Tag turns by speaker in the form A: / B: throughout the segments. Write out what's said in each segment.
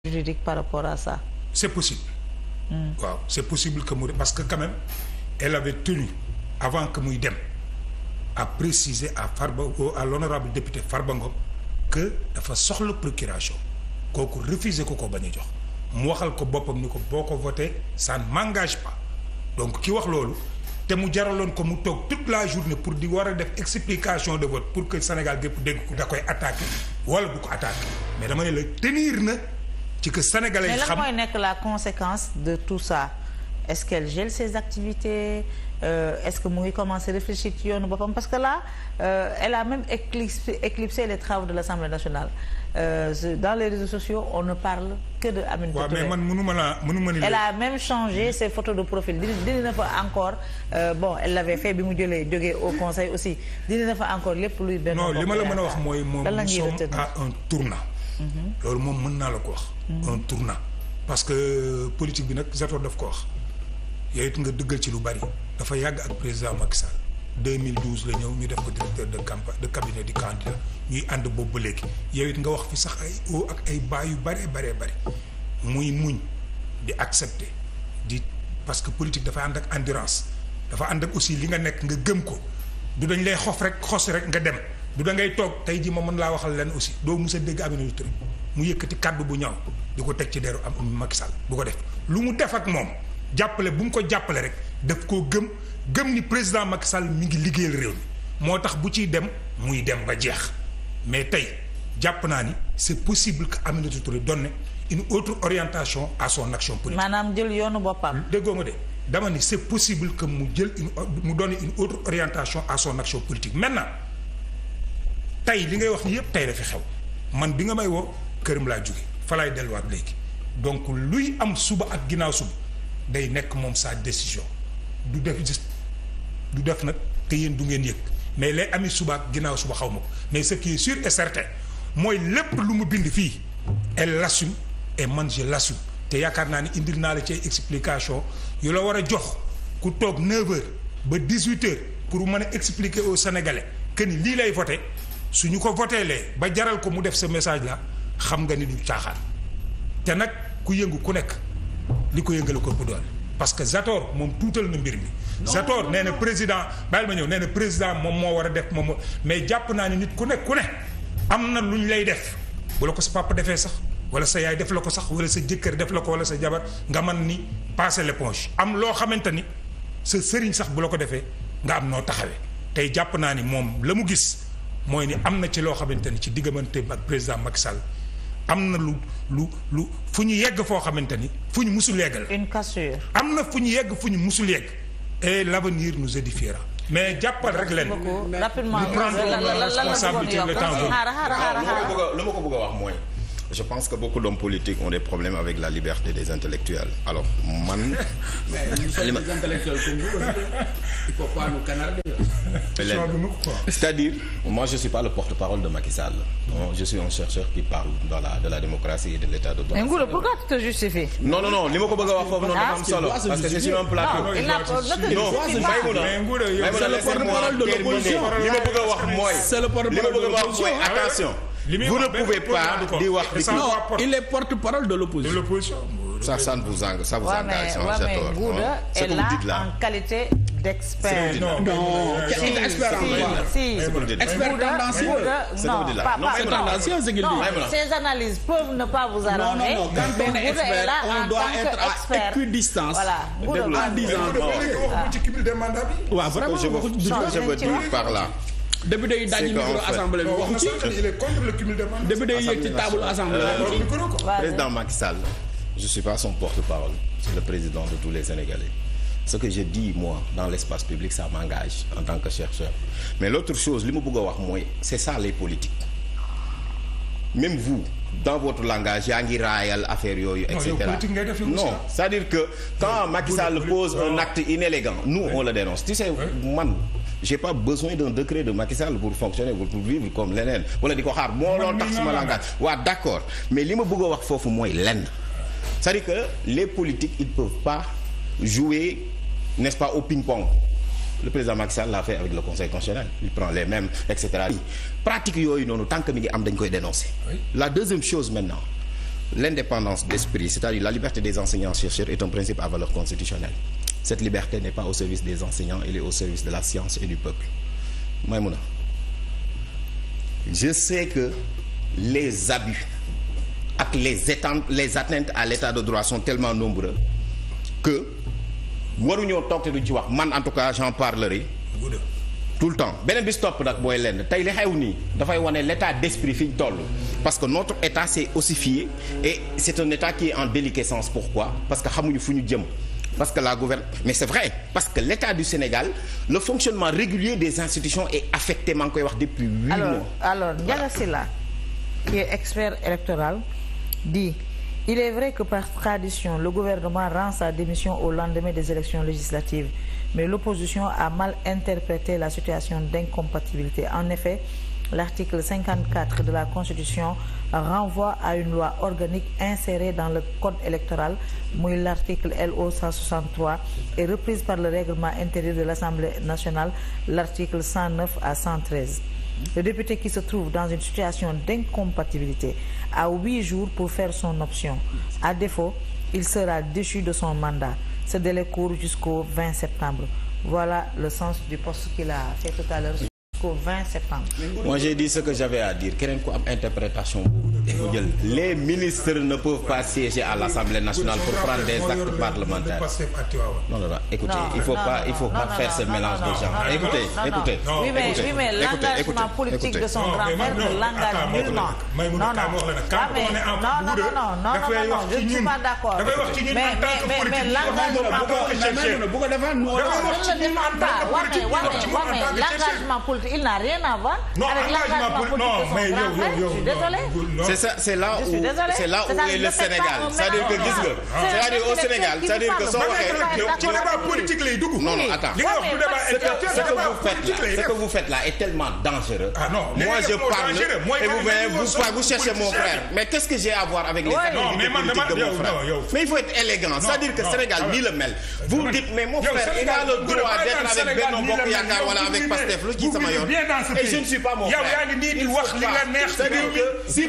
A: juridique par rapport à ça.
B: C'est possible. waaw c'est possible que mu parce que quand même elle avait tenu avant que muy dem à préciser à l'honorable député Farba Ngom que dafa soxla procuration kooku refuser ko bañ a jox mu waxal ko boppam ni ko boo ko voté ça ne m'engage pas donc ki wax loolu te mu jaraloon ko mu toog toute la journée pour di war a def explication de vote pour que Sénégal gépp dégg ko da koy attaqué wala du ko attaqué mais dama ne la tenir na ci que sénégalais yi xam
A: mais lan mooy nekk la conséquence de tout ça est-ce qu'elle gèle ses activités est-ce que mu ngi commencer réfléchir ci yoonu boppam parce que là elle a même éclipsé les travaux de l'Assemblée nationale dans les réseaux sociaux on ne parle que de Aminata Touré.
B: waaw mais man mënuma ni
A: elle a même changé ses photos de profil dindi na fa encore bon elle l'avait fait bi mu jógee au conseil aussi dindi na fa encore lépp luy benn.
B: non li ma la mën a wax mooy moom nous sommes à un tournant. loolu moom mën naa la ko wax. un tournant parce que politique bi nag Zator daf ko wax yow it nga dëggal ci lu bari dafa yàgg ak président Macky Sall 2012 la ñëw ñu def ko directeur de cabinet du candidat ñuy ànd boobu ba léegi yow it nga wax fi sax ay o ak ay baa yu bari muy muñ di accepter di parce que politique dafa ànd ak endurance dafa ànd ak aussi li nga nekk nga gëm ko du dañ lay xos rek nga dem. du da ngay toog tey jii ma mën laa waxal leen aussi doo mus a dégg Aminata Touré mu yëkkati kàddu bu ñaaw di ko teg ci deru am Macky Sall du ko def lu mu def ak moom jàppale bu mu ko jàppale rek daf koo gëm ni président Macky Sall mi ngi liggéeyal réew mi moo tax bu ciy dem muy dem ba jeex mais tey jàpp naa ni c'est possible que Aminata Touré donne une autre orientation à son action politique.
A: maanaam jël yoonu boppam.
B: déggoo ma de dama ni c'est possible que mu donne une autre orientation à son action politique maintenant. tey li ngay wax ni yëpp tey la fi xew man bi nga may woo këram laa jóge fa laay delluwaat léegi donc luy am suba ak ginnaaw suba day nekk moom sa décision du def nag te yéen du ngeen yëg mais lay ami suba ak ginnaaw suba xaw ma ko mais ce qui est sûr et certain mooy lépp lu mu bind fii elle l'assume et man je l'assume te yaakaar naa ni indil naa la ci explication yu la war a jox ku toog 9h ba 18h pour mën a expliquer aux Sénégalais que ni lii lay voté su ñu ko voteelee ba jaral ko mu def ce message là xam nga ni du caaxaan te nag ku yëngu ku nekk li ko yëngale ko bu doole parce que Zator moom tuutal na mbir mi. Zator nee na président bàyyil ma ñëw nee na président moom moo war a def moom mais jàpp naa ni nit ku ne am na lu ñu lay def bu la ko sa papa defee sax wala sa yaay def la ko sax wala sa jëkkër def la ko wala sa jabar nga man ni passer l'éponge am loo xamante ni sa sëriñ sax bu la ko defee nga am noo taxawee tey jàpp naa ni moom la mu gis. mooy ni am na ci loo xamante ni ci diggante ak président Macky Sall am na lu fu ñu yegg foo xamante ni fu ñu musul yegg la.
A: une cassure.
B: am na fu ñu yegg fu ñu musul yegg et l'avenir nous édifiera mais jàppal rek leen.
A: rapidement
B: ñu prendre la responsabilité le temps venu.
C: lu ma ko bëgg a wax mooy. Je pense que beaucoup d'hommes politiques ont des problèmes avec la liberté des intellectuels. Alors, man...
D: Mais nous sommes des intellectuels comme vous. Il ne faut pas nous canarder.
C: C'est-à-dire, moi je ne suis pas le porte-parole de Macky Sall. Non, je suis un chercheur qui parle de la démocratie et de l'état de droit.
A: Ngoura, pourquoi tu te justifies?
C: Non, li ma ko bëgg a wax foofu noonu dafa am solo. Parce que c'est sur un plateau.
A: Non, il n'a pas...
C: Non,
D: c'est le porte-parole de l'opposition.
C: Li ma bëgg a wax mooy...
D: C'est le porte-parole de l'opposition.
C: Attention. Vous ne pouvez pas di wax.
D: Non, il est porte-parole de l'opposition.
C: Ça vous engage, ça vous engage,
A: mais Ngouda est là en qualité d'expert.
D: Non, expert en quoi?
A: Si.
D: Expert tendancieux.
A: Non, pas
D: tendancieux, c'est qu'il dit.
A: Ces analyses peuvent ne pas vous arranger.
D: Non, quand on est expert, on doit être à équidistance.
A: Voilà.
D: En disant.
C: Waaw, vraiment, je veux dire par là.
D: député yi dañu micro assemblée bi waxu ci.
B: il est contre le cumul des mandats.
D: député yi yéeg ci table assemblée bi.
C: Président Macky Sall, je suis pas son porte-parole, c'est le président de tous les Sénégalais. Ce que je dis moi dans l'espace public, ça m'engage en tant que chercheur. Mais l'autre chose, li ma bëgg a wax mooy, c'est ça les politiques. Même vous, dans votre langage, yaa ngi raayal affaire yooyu, etc. Non, c'est-à-dire que quand Macky Sall pose un acte inélégant, nous on le dénonce. Tu sais, man. J'ai pas besoin d'un décret de Macky Sall pour fonctionner pour vivre comme leneen wala di ko xaar moo loolu tax sama langage waaw d'accord mais li ma bëgg a wax foofu mooy lenn c'est-à-dire que les politiques ils peuvent pas jouer n'est-ce pas au ping-pong. Le président Macky Sall l'a fait avec le Conseil constitutionnel il prend les mêmes etc. pratique yooyu noonu tant que mi ngi am dañ koy dénoncer. La deuxième chose maintenant l'indépendance d'esprit, c'est-à-dire la liberté des enseignants-chercheurs est un principe à valeur constitutionnelle. Cette liberté n'est pas au service des enseignants, elle est au service de la science et du peuple. Maïmouna, je sais que les abus ak les atteintes à l'état de droit sont tellement nombreux que waruñoo toog te duñ ci wax. Man en tout cas j'en parlerai tout le temps. Beneen bi stop nag booy lenn tey li xew nii dafay wane l'état d'esprit fi ñu toll, parce que notre état s'est ossifié et c'est un état qui est en déliquescence. Pourquoi? Parce que xamuñu fu ñu jëm, parce que la gouverne, mais c'est vrai, parce que l'état du Sénégal, le fonctionnement régulier des institutions est affecté, maa ngi koy wax depuis 8 mois.
A: Alors Ndiaga Sylla, qui est expert électoral, dit: il est vrai que par tradition le gouvernement rend sa démission au lendemain des élections législatives, mais l'opposition a mal interprété la situation d'incompatibilité. En effet, l'article 54 de la Constitution renvoie à une loi organique insérée dans le code électoral, muy l'article LO 163, et reprise par le règlement intérieur de l'Assemblée nationale, l'article 109 à 113. Le député qui se trouve dans une situation d'incompatibilité a 8 jours pour faire son option. À défaut, il sera déchu de son mandat. Ce délai court jusqu'au 20 septembre. Voilà le sens du poste qu'il a fait tout à l'heure. Jusqu'au 20 septembre.
C: Moi j'ai dit ce que j'avais à dire. Keneen ku am interprétation bu jël. Les ministres ne peuvent pas siéger à l'Assemblée nationale pour prendre des actes parlementaires. Non, écoutez, il faut pas faire ce mélange de genres. Écoutez.
A: Oui, mais l'engagement politique de son grand-père ne l'engage nullement. Non, je ne suis pas d'accord. Mais l'engagement politique, il n'a rien à voir avec l'engagement politique de son grand-père. Je suis désolée.
C: C'est là où est le Sénégal. C'est-à-dire que gis nga. C'est-à-dire au Sénégal, c'est-à-dire que soo waxee
B: ci débat politique lay dugg.
C: Non, attends. Ce que vous faites là est tellement dangereux. Moi je parle et vous cherchez mon frère. Mais qu'est-ce que j'ai à voir avec les activités politiques de mon frère? Mais il faut être élégant. C'est-à-dire que Sénégal nii la mel. Vous dites mais mon frère il a le droit d'être avec Benno Bokk Yaakaar wala avec Pastef lu ci sama yoon. Et je ne suis pas mon frère.
B: yow yaa ngi nii di wax li la neex.
C: C'est-à-dire que si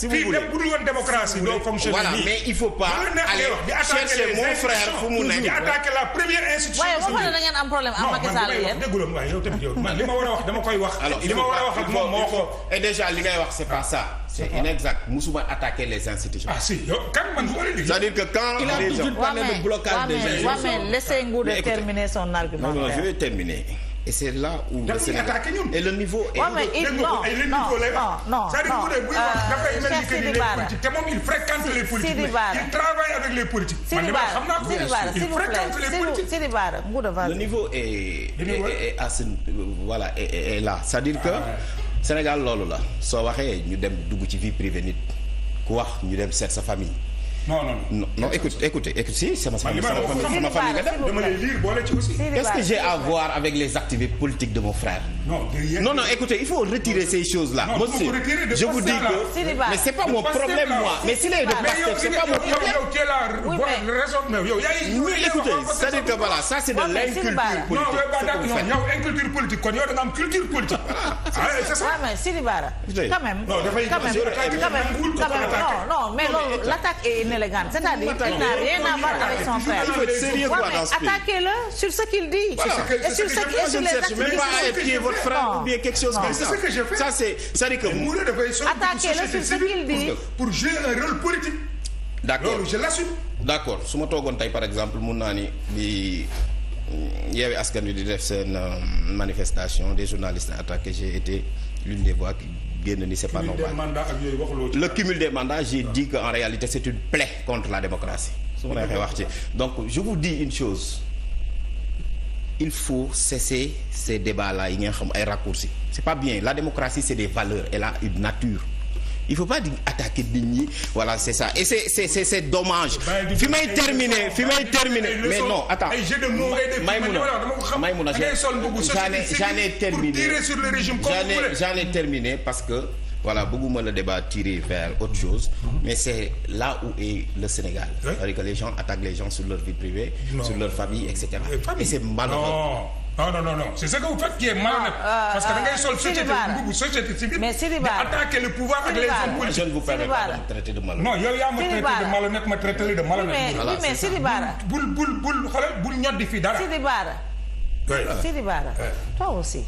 C: vous voulez
B: bu dul woon démocratie doo fonctionner.
C: Voilà, mais il faut pas aller chercher mon frère fu mu nekk.
B: di attaquer la première institution.
A: waaye boo xoolee da ngeen am problème am Macky Sall yéen.
B: dégguloon waaye yow tamit yow man li ma war a wax dama koy wax.
C: Alors
B: li ma war a wax ak moom moo ko.
C: Et déjà li ngay wax c'est pas ça. C'est inexact. Musuma attaquer les institutions.
B: Ah si yow kan man bu ma
C: c'est-à-dire que quand
D: il a tout de suite parlé de blocage des institutions.
A: mais laissez Ngouda terminer son argument.
C: Non, je vais terminer. Et c'est là où le Sénégal et le niveau est.
A: Non.
B: te moom il fréquente les politiques. Il travaille avec les politiques.
A: Sidi Bara,
C: le niveau est à ce voilà est là. C'est-à-dire que Sénégal loolu la soo waxee ñu dem dugg ci vie privée nit ku wax ñu dem seet sa famille. Non, écoutez, si, c'est ma famille. Qu'est-ce que j'ai à voir avec les activités politiques de mon frère? Non, écoutez, il faut retirer ces choses-là. Monsieur, je vous dis que... Mais c'est pas mon problème, moi. Mais s'il est de Pastef, c'est pas mon problème. Mais écoutez, c'est-à-dire que voilà, ça c'est de l'inculture politique.
A: C'est ça. Mais Sidi Bara, quand même. Non, mais l'attaque est inélégante. C'est-à-dire qu'il n'a rien à voir avec son frère.
C: Il faut être sérieux dans ce pays.
A: Attaquez-le sur ce qu'il dit. Et sur ce qu'il sur les activités.
C: Même pas à épier votre frère ou bien quelque chose comme ça.
B: C'est ce que je fais.
C: Ça c'est que
A: attaquez-le sur ce qu'il dit.
B: Pour jouer un rôle politique.
C: D'accord.
B: Je l'assume.
C: D'accord. Su ma toogoon tey par exemple mun naa ni bi Yewwi Askan Wi di def seen manifestation des journalistes attaqués, j'ai été l'une des voix qui génn ni c'est pas normal. Le cumul des mandats, j'ai dit qu'en réalité c'est une plaie contre la démocratie. Donc je vous dis une chose, il faut cesser ces débats-là yi ngeen xam ay raccourcis. C'est pas bien. La démocratie c'est des valeurs, elle a une nature. Il faut pas attaquer nit ñi, voilà, c'est ça. Et c'est dommage. Fi may terminer. Mais non, attends. Maïmouna, j'en ai terminé parce que voilà, bëgguma le débat tirer vers autre chose, mais c'est là où est le Sénégal. C'est-à-dire que les gens attaquent les gens sur leur vie privée, sur leur famille, etc. Et c'est malheureux.
B: non c'est ce que vous faites qui est malhonnête. Parce que da ngay sol société civile.
A: mais Sidi Bara
B: attaquer le pouvoir ak les hommes politiques.
C: Je ne vous permets pas de me traiter de malhonnête.
B: non yow yaa ma traité de malhonnête ma traité de malhonnête.
A: oui mais Sidi Bara.
B: bul xoolal bul ñoddi fii dara.
A: Sidi Bara. Sidi Bara. toi aussi.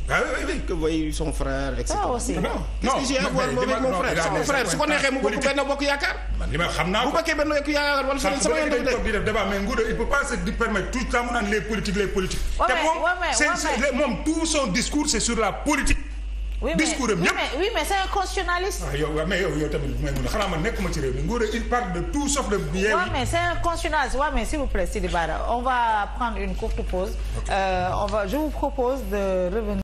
C: oui que voyait son frère et cetera.
A: toi aussi.
B: non
C: qu'est-ce que j'ai à voir avec mon frère sama frère su ko neexee mu bokk Benno Bokk Yaakaar.
B: man li ma xam naa ko
C: bu bokkee Benno Bokk Yaakaar wala sama yoon
B: dañ toog di def débat mais Ngouda il peut pas se permettre tout le temps mu naan les politiques. te moom tout son discours c'est sur la politique. discours am yëpp
A: oui mais c'est un constitutionnaliste.
B: yow tamit may mun a xanaa man nekkuma ci réew mi Ngouda il parle de tout sauf de bien.
A: mais c'est un constitutionnaliste mais s'il vous plaît Sidi Bara on va prendre une courte pause. Je vous propose de revenir.